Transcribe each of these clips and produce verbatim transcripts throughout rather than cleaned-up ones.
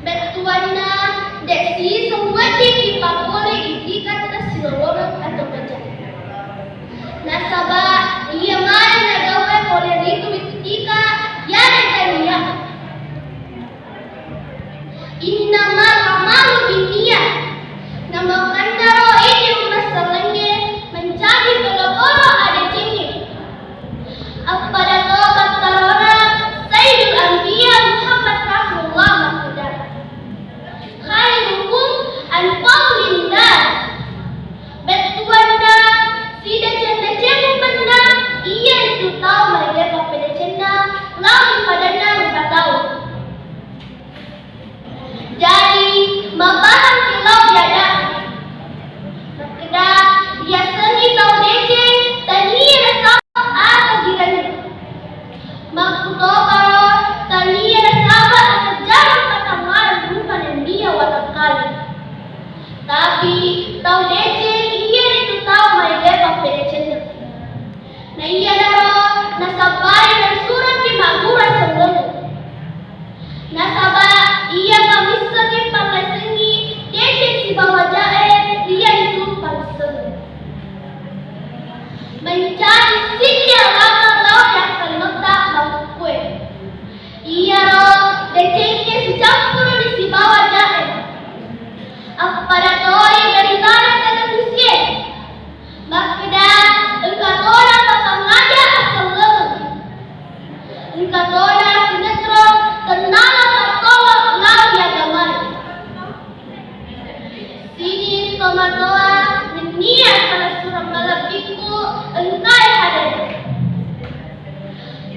Bettuanna, de' siseng wedding ipakkorei itika tassilolongeng atau pejja. Nasaba iya maneng nagau'e pole ritu wittika, iyana tania. Innamal a'malu binniyat. Namakannaro idi umma sellengnge mancaji polo-polo adecengnge. Appada to pattarona Sayyidul Anbiya Muhammad Rasulullah makkeda, "Khairukum anfa'u linnas." Bettuanna, sideceng-deceng ummenna iyaritu tau maega pappedecenna lao ri padanna rupa tau. Jadi, mappahammi lao ri ada. Makkeda, riasengngi tau deceng, tania nasaba aga giranna. Makkutoparo, tania nasaba nakejjareng patammareng rupa nennia watakkaleng. Tapi, tau deceng iyaritu tau maega pappedecenna. Naiyanaro nasabari nasurengki maggura sellengeng. Nasaba iya pamissengngi pallaissengngi deceng sibawa jae, iyaritu pamissengeng. Mancaji siddi alameng lao ri akkalinotta makkukkue. Iyaro decengnge sicampuruni sibawa jae. Appada toi beritana televisié makkeda engka tona papangaja asellengeng. Engka tona sinetron tennala mattolo lao ri agamaé. Sining tomatoa nennia panasureng malebbikku engkaé hadere.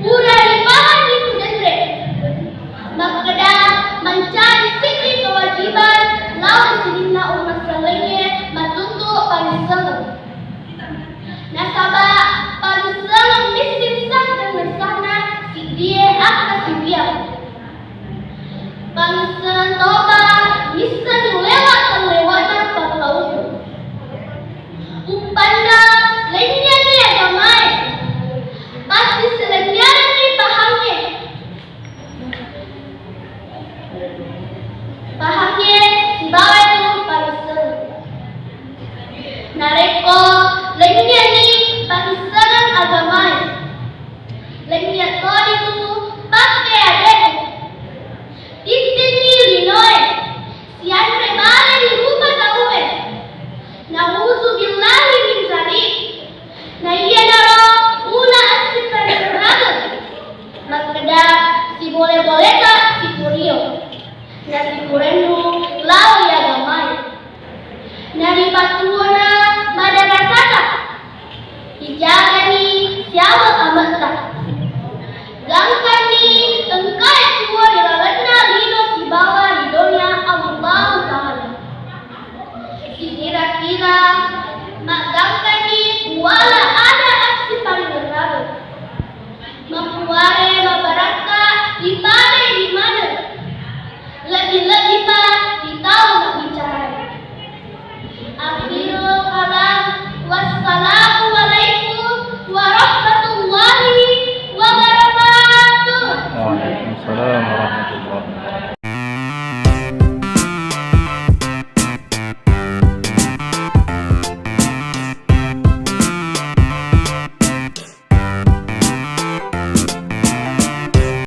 Pura ripahanni tu denre. Makkeda mancaji siddi kewajiban lao ri sininna umma sellengnge mattuntu pamissengeng. Nasaba